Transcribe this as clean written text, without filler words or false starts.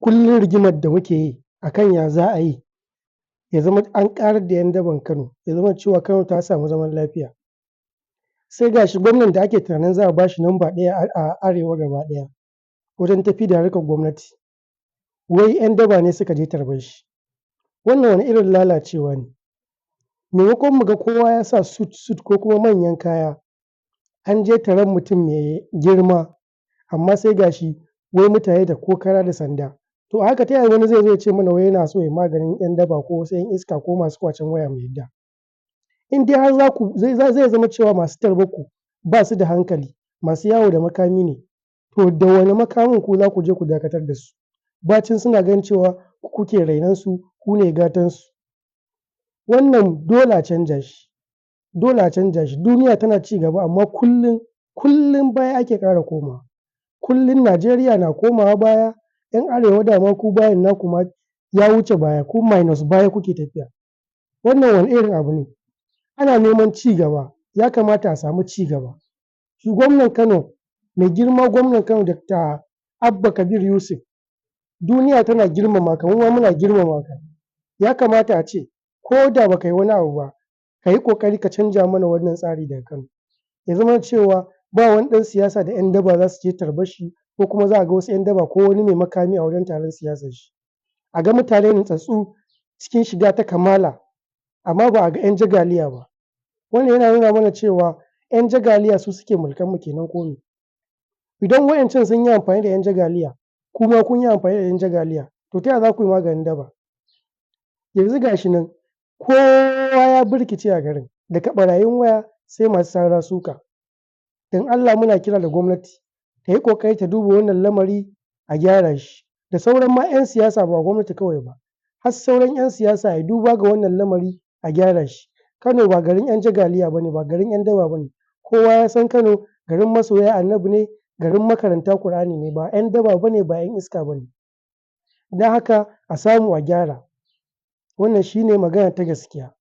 Kullum rigimar da muke yi a kan ya za a yi ya zama an ƙarar da 'yan daban Kano, ya zama cewa Kano ta samu zaman lafiya. Sai ga shi gwamnan da ake tunanin za a ba shi namba ɗaya a Arewa gaba ɗaya wajen tafi da harkar gwamnati, wai 'yan daba ne suka je tarbar shi. Wannan wani irin lalacewa ne? Maimakon mu ga kowa ya sa suit suit ko kuma manyan kaya an je taron mutum mai girma, amma sai ga shi wai mutane da kokara da sanda. To a haka ta yaya wani zai zo ya ce mana wai yana so ya maganin 'yan daba ko wasu 'yan iska ko masu ƙwacen waya mu yadda? In dai har za ku zai zama cewa masu tarbar ku ba su da hankali, masu yawo da makami ne, to da wane makamin ku za ku je ku dakatar da su? Bacin suna ganin cewa ku kuke rainon su, ku ne gatansu. Wannan dole a canja shi, dole a canja shi. Duniya tana ci gaba, amma kullum kullum baya ake ƙara komawa. Kullum Najeriya na komawa baya, 'yan Arewa dama ku bayan naku ma ya wuce baya, ku minus baya kuke tafiya. Wannan wani irin abu ne? Ana neman ci gaba, ya kamata a samu ci gaba. Shi gwamnan Kano, mai girma gwamnan Kano, Dr. Abba Kabir Yusuf, duniya tana girmama ka, mu ma muna girmama ka. Ya kamata a ce ko da ba ka yi wani abu ba, ka yi ƙoƙari ka canja mana wannan tsari daga Kano. Ya zama cewa ba wani ɗan siyasa da 'yan daba za su je tarbar shi, ko kuma za a ga wasu 'yan daba ko wani mai makami a wajen taron siyasar shi. A ga mutane nutsatstsu cikin shiga ta kamala, amma ba a ga 'yan jagaliya ba. Wannan yana nuna mana cewa 'yan jagaliya su suke mulkar mu kenan, ko me? Idan waɗancan sun yi amfani da 'yan jagaliya, ku ma kun yi amfani da 'yan jagaliya, to ta yaya za ku yi maganin daba? Yanzu ga shi nan kowa ya birkice a garin, daga ɓarayin waya sai masu sara suka. Don Allah muna kira da gwamnati ta yi ƙoƙari ta duba wannan lamari a gyara shi. Da sauran ma 'yan siyasa, ba gwamnati kawai ba, har sauran 'yan siyasa, a duba ga wannan lamari a gyara shi. Kano ba garin 'yan jagaliya ba ne, ba garin 'yan daba ba ne. Kowa ya san Kano garin masoya Annabi ne, garin makaranta Ƙur'ani ne, ba 'yan daba ba ne, ba 'yan iska ba ne. Don haka a samu a gyara. Wannan shi ne magana ta gaskiya.